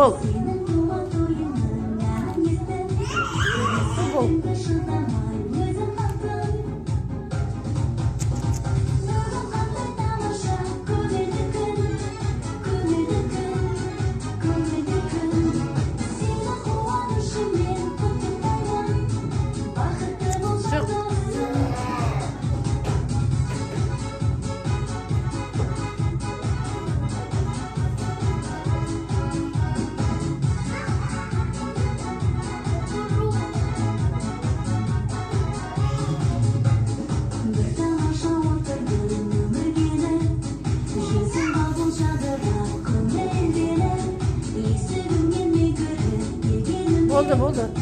Бол. Бол. Жоқ. Бір тамаша отырдым өміргелі, жүзім балбал жадырап, көңілденіп, есігіңнен мен кіріп келгенімде. Болды, болды.